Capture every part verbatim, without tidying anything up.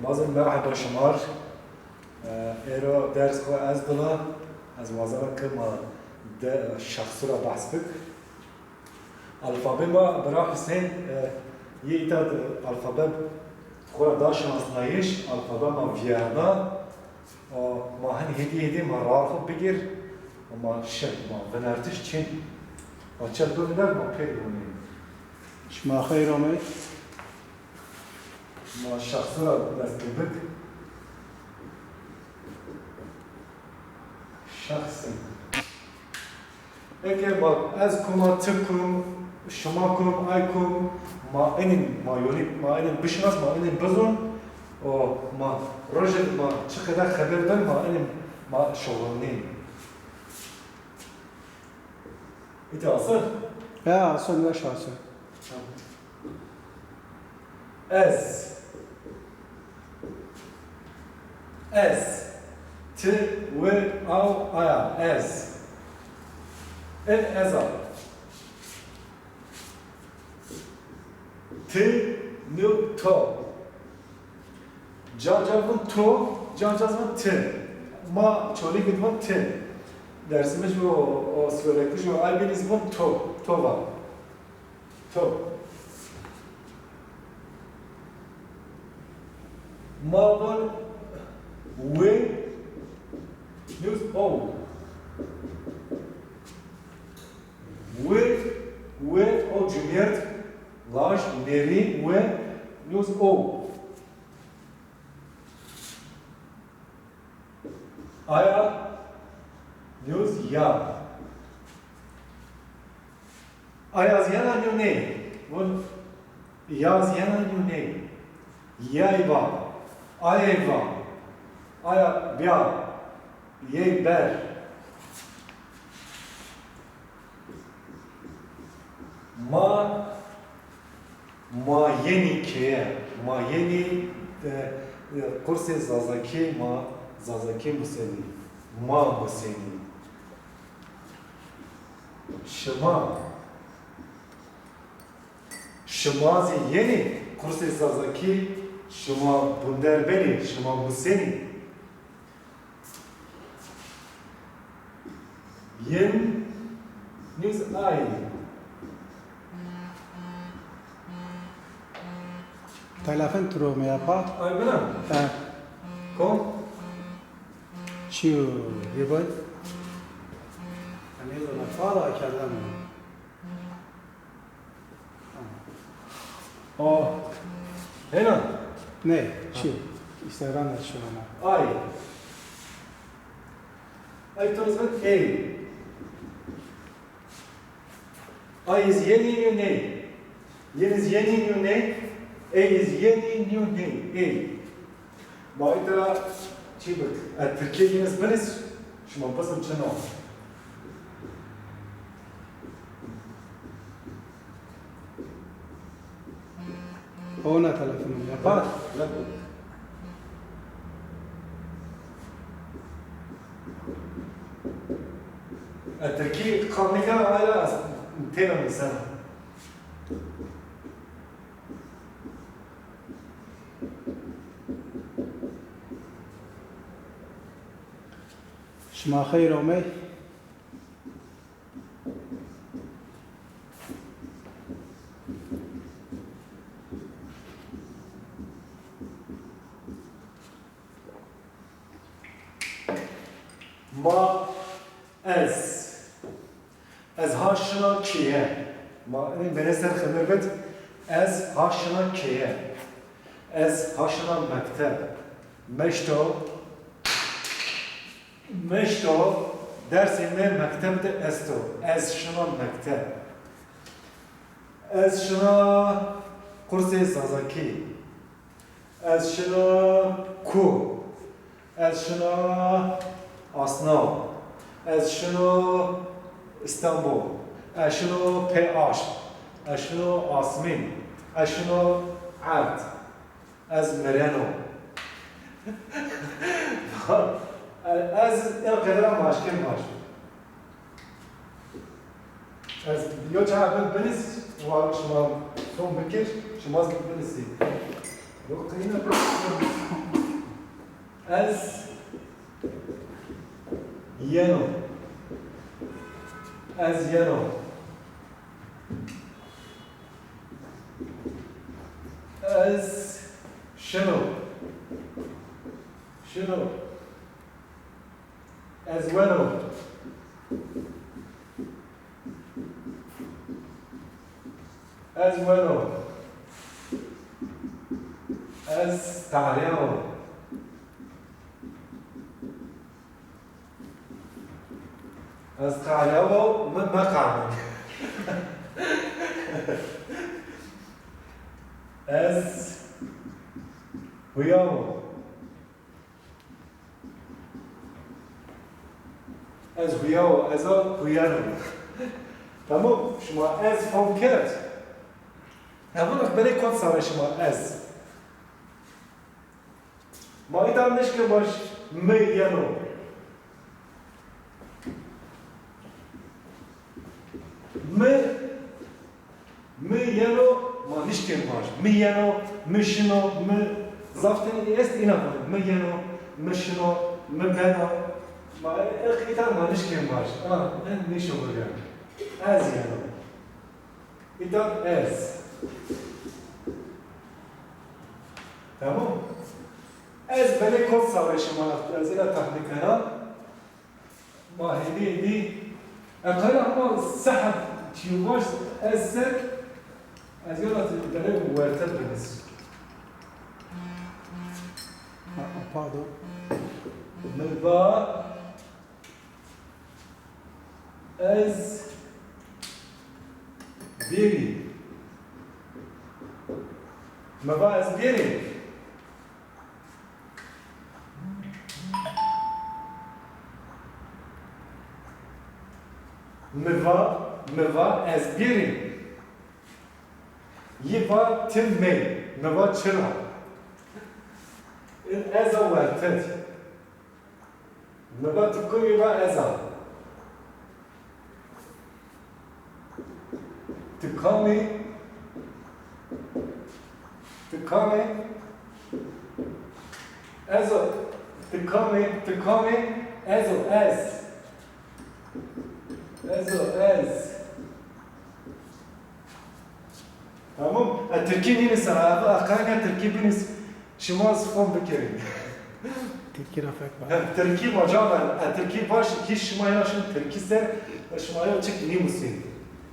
Mazin merheba şima r. E, êro ders xo ez dina, ez wazena ke ma de şexsu ra behs bik. Alfabe ma bira Husên, e, yê îta de alfabe xo ra da şinasnayîş, alfabe ma vîyerna. O, ma hin hêdî hêdî ma rar xo bigir, ma şin, ma vinertiş çin. Ma çel do viner, ma pêr bonî. Şima xeyr amey. Ma şexsu ra dest bik. Şexsî. Eke ma ez kuma, ti kum, şima kum, ay kum, ma enin, ma yonî, ma enin bişinas, ma enin bizon, o ma rojê ma çi qede xeber bin, ma enin ma şoxulnîn. Îtî asir? Ya, asir, weş asir. Ez. Ez. Ti, wi, aw, aya. Ez. In, ez a. Ti, nu, to. Ca ca vun to, ca ca vun ti. Ma Çolîg vun ti. Dersimij o, o Siyorek ji o Aybîniz vun to, to va. To. Ma vun wi, nus o. Wi, wi o cumyerd, laj, nêrî, wi, nus o. Aya, nus ya. Aya zî yena nû nê. Vun ya zî yena nû nê. Yay va. Ayê va. Aya bîya. Yey ber. Ma, ma yenî keye, ma yenî, e, e, qursê Zazakî, ma Zazakî musenî, ma musenî. Şima, şima zî yenî qursê Zazakî, şima bunder benî, şima musenî. Yin nîz ay. Telefon tiro mi yapa? Ay bina. Ha. Kom? Çiyo, bir bay. Nêzana, fara kerdem. O. Hena? Ne? Çi? Instagram da şu ana. Ay. Ay, to zî ey. Ay, iz yenî nîyo ney. Yin iz yenî nîyo ney. Ey iz yenî nîyo ney. Ey. Ma îta ra çî bik. E, tirkî yin iz binîs, şima bizin çin o. Ona telefonum yapar. E, tirkî qamîka ayra têna nusena. Şima xeyr omey. Ma, ez. Ez ha şina keye. Ma, ê, bêne ser xeber bid. Ez ha şina keye. Ez ha şina mekteb. Meşto, meşto dersê mi mekteb de esto. Ez şina mekteb. Ez şina qursê Zazakî. Ez şino ku. Ez şino Asnaw. Ez şino Îstanbul. Ez şino Pêaşm. Ez şino Asmîn. Ez şino erd. Ez mireno. Ez ê qedera maşkên maşk. Ez yo çax bin binîs, wa şima son bikir, şima zî binîsî. Yok, yine. Ez yeno. Ez yeno. Ez şino. Şino. Ez weno. Ez weno. Ez tareo. Ez tareo, mi meqamin. Ez huyao. Ez huya û ez a huyeno. Tamam, şima ez fam kerd. Hevalak, belê kot sare şima ez. Ma îta nişkên baş mi yeno. Mi, mi yeno, ma nişkên vaj. Mi yeno, mi şino, mi zaf tenê est îna vanê. Mi yeno, mi şino, mi beno. Ma eq îta ma nişkên vaj. A, en nişo vurgen. Ez yeno. Îta ez. Tamam. Ez belê kot sare şima, ez îna tahmin kena. Ma hêdî hêdî. E, qey ama sehf çîyo vaj ez ser, ez yona ti dere werte binis. Ha, pardon. Mi va ez bêrî. Mi va ez bêrî. Mi va, mi va ez bêrî. Yi va ti mey. Mi va çira. Ez a wertet. Mi va ti kumî, va ez a. Ti kam î? Ti kam î? Ez o. Ti kam î? Ti kam î? Ez o, ez. Ez o, ez. Tamam. E, tirkî nînî sera. Aqayna tirkî bînîs. Şima zî fam bikerî. Tirkî ra fek ba. Hem tirkî ma ca ver. E, tirkî baş, hîç şima ya şin tirkî ser, e, şima ya çik nîmusîn.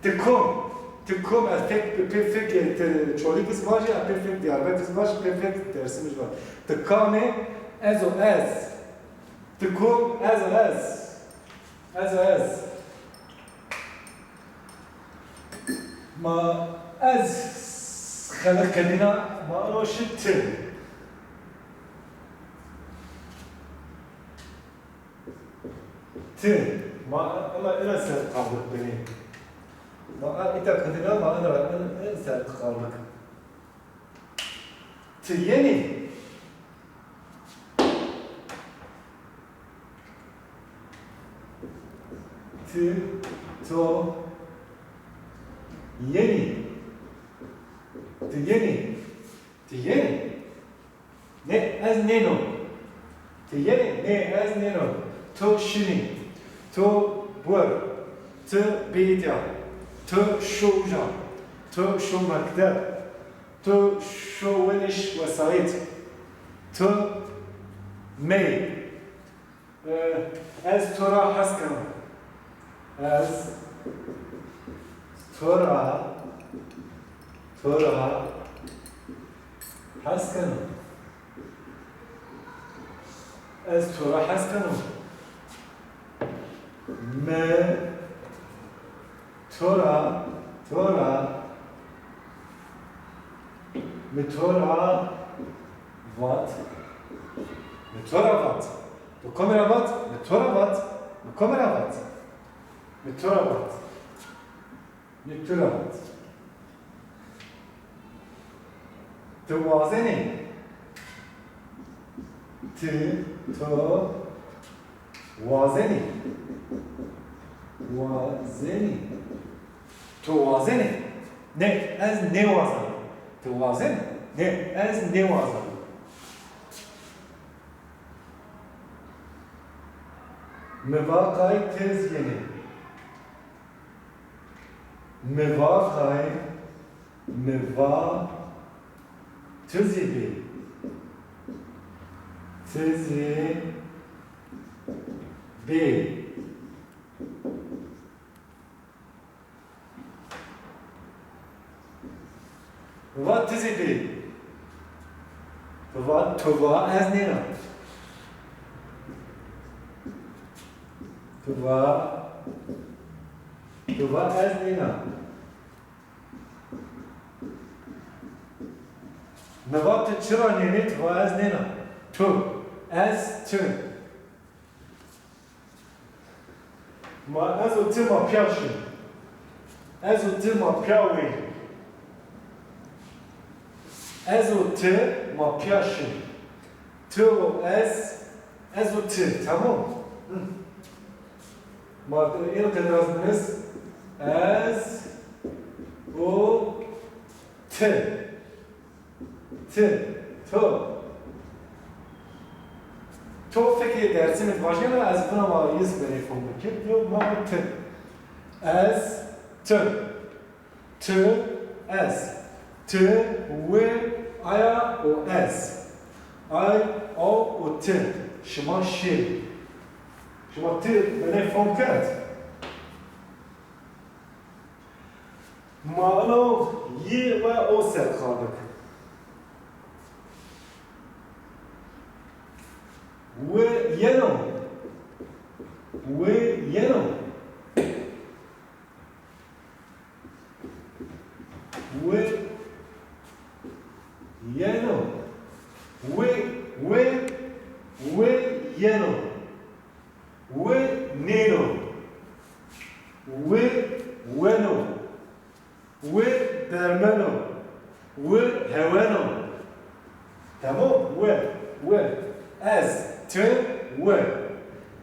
Ti kom, ti kom, e, fek, pê fek, e, ti Çolîg iz vajî, e, pê fek Diyarbekir iz vajî, pê fek Dersim iz vajî. Ti kam î? Ez o, ez. Ti kom? Ez o, ez. Ez o, ez. Ma ez xeleq kenîna, ma ino şi ti. Ti. Ma ina, ina ser qavliq benî. Ma a îta kenîna, ma ina, ina, ina ser qavliq. Ti yenî? Ti, to, yenî? Ti yenî? Ti yenî? Nê, ez nêno. Ti yenî? Nê, ez nêno. To şinî. To bur. Ti bî îtya. To şo uca. To şo mekteb. To şo wenîş wesayît. To mey. E, ez to ra hes keno. Ez to ra, to ra hes keno. Ez to ra hes keno. Mi to ra, to ra, mi to ra vat. Mi to ra vat. To komî ra vat? Mi to ra vat. Mi komî ra vat? Mi to ra vat. Mi to ra vat. Ti wazenî? Ti, to wazenî? Wazenî. To wazenî? Nê, ez nêwazena. Ti wazenî? Nê, ez nêwazena. Mi va kay ti zî yenê. Mi va kay, mi va ti zî bê. Ti zî bê. Va ti zî bê. Tu va, tu va ez nêna. Tu va, tu va ez nêna. Mi va ti çira nênê, tu va ez nêna. Tu, ez, ti. Ma ez û ti ma pîya şin. Ez û ti ma pîya wên. Ez û ti ma pîya şin. Ti û ez, ez û ti. Tamam. Hı. Ma ên qeder ez binis. Ez û ti. Ti, to. To fikê Dêrsimî vajîna, ez vuna ma yis benê fom bikir. Yo, ma ti. Ez, ti. Ti, ez. Ti, wi, aya û ez. Ay, o û ti. Şima şî. Şima ti benê fom kerd. Ma ino yi we o ser xadik. Wi yeno. Wi yeno. Wi yeno. Wi, wi, wi yeno. Wi nêno. Wi weno. Wi bermeno. Wi heweno. Tamam? Wi, wi. Ez, ti, wi.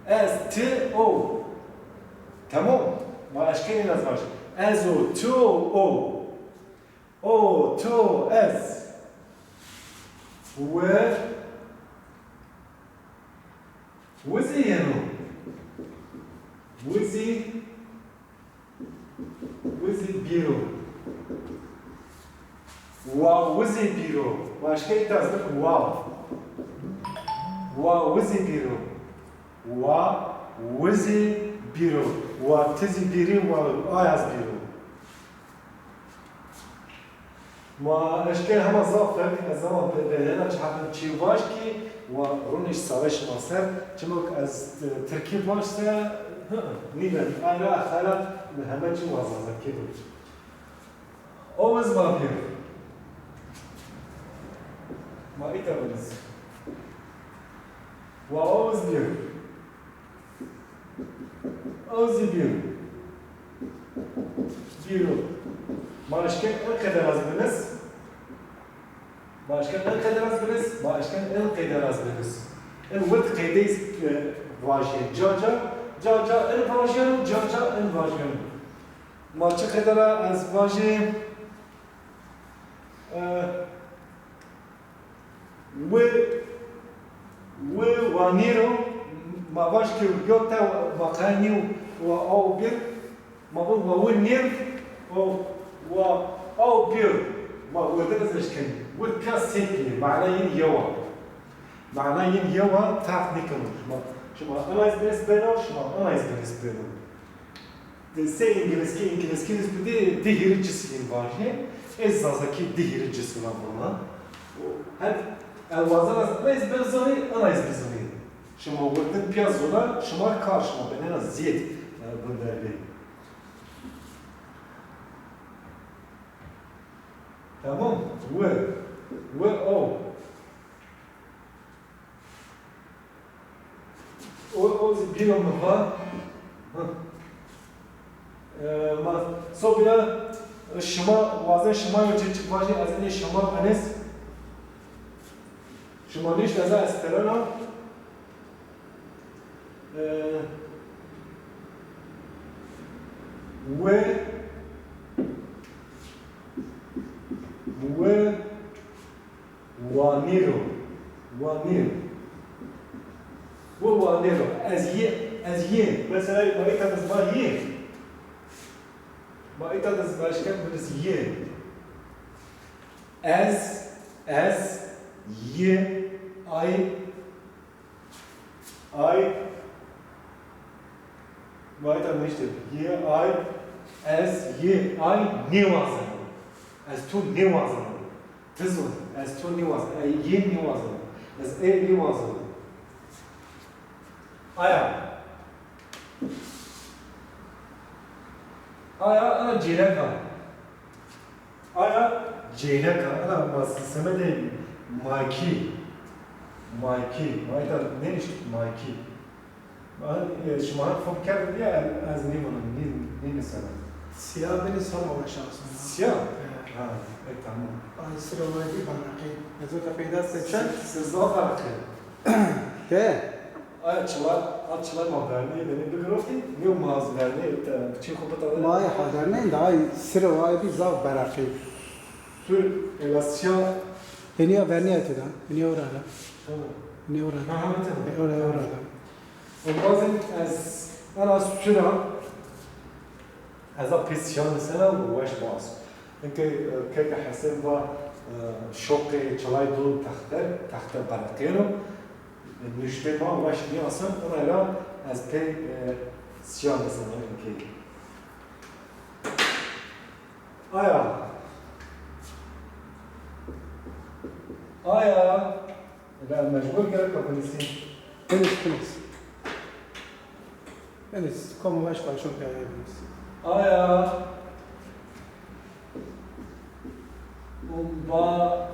Ez, ti, o. Tamam? Ma eşkenî ez vaj. Ez o, ti o, o. O, ti o, ez. Wi. Wi zî yeno. Wi zî, wi zî bîro. Wa wi zî bîro. Başka îta zî wa. Wa wi zî bîro. Wa wi zî bîro. Wa ti zî bîrî, wa aya zî bîro. Ma eşkên hema zaf ferq, ez zama be-, bedena çi heqin çî vaj kî, wa rûnîş sare şima ser, çimok ez, e, tirkî vaj se, hı, nîben, ayra, xela, heme çî wa zazakî do. O ez ma pêr. Ma îta biniz. Wa o ez pêr. O zî bîr. Bîro. Ma eşken en qeder ez binis. Ma eşken en qeder ez binis. Ma eşken en qeder ez binis. En wird qeydeyî, e, vajî. Ca ca, ca ca en vajîyeno, ca ca en vajîyeno. Ma çi qedera ez vajî, e, Wi, wi wa nîro, ma vaj ki yo te ma qay nîyo wa aw bir, ma vun wa wi nîr, o wa aw bir, ma wirde ez eşkenî. Wi pîya sêkî, mana yin yewa. Mana yin yewa, ferq nîkeno. Şima, şima ina iz bêriz beno, şima ina iz bêriz beno. Di sey îngilizkî, îngilizkî nisbetî di hîrê cis yin vajî. Ez zazakî di hîrê cis vuna vana. Hem ez wazena ez bizanî, ina ez bizanî. Şima wirtin pîya zona, şima kar şima benena zêd, e, vindervê. Tamam? Wi, wi o. O, o zî bîro mi va. Hı. E, ma, so bîra, e, şima, wazen şima yo çi çi vajî, ez înê şima benêz. Şima nişt ez a esperena. E, we, we, Wanêro. Wanêro. Wo wanêro. Ez yê, ez yê. Mesela, ma îta de zî va yê. Ma îta de zî va eşken binis yê. Ez, ez, yê, ay, ay, ma îta de nişte. Yê, ay, ez, yê, ay, nêwazeno. Ez to nêwazeno. Ti zon, ez to nêwazeno, e, yê nêwazeno, ez ê nêwazeno. Aya. Aya, ina cênek a. Aya, cênek a. Ina ma semedê maykî. Maykî. Ma îta nênişt maykî. Şima fam kerdin ya, ez nêvana, nê, nênusena. Sîya binê sona weş aslında. Sîya? Evet. Ha, e, tamam. Ay, sira way bî berreqî. Ez o te peyda se çend? Siz daha berreqî. De? Ay, çila, a çila ma vernê, beni bir grofi, ne ma az vernê, çi xo bita. Ma ay ha vernê, daha sira way bî zaf berreqî. Sür, e, la sîya. Heniya verniya tu da, heniya orada. Tamam. Heniya orada. Ha, ha, tamam. E, orada, orada. Embazên ez ena suna, ez a pê sîya nusena û weş bas. Inkê, e, keke Hesen va, e, şoqê çilay do texte, texte berreqêno. E, nuştê ma weş nîyasen, ona ra ez pê, e, sîya nusena inkê. Aya. Aya. Ebe mecbur gerek kapınısı. Binis, binis. Binis, komu baş başon kaya binis. Aya. Umba.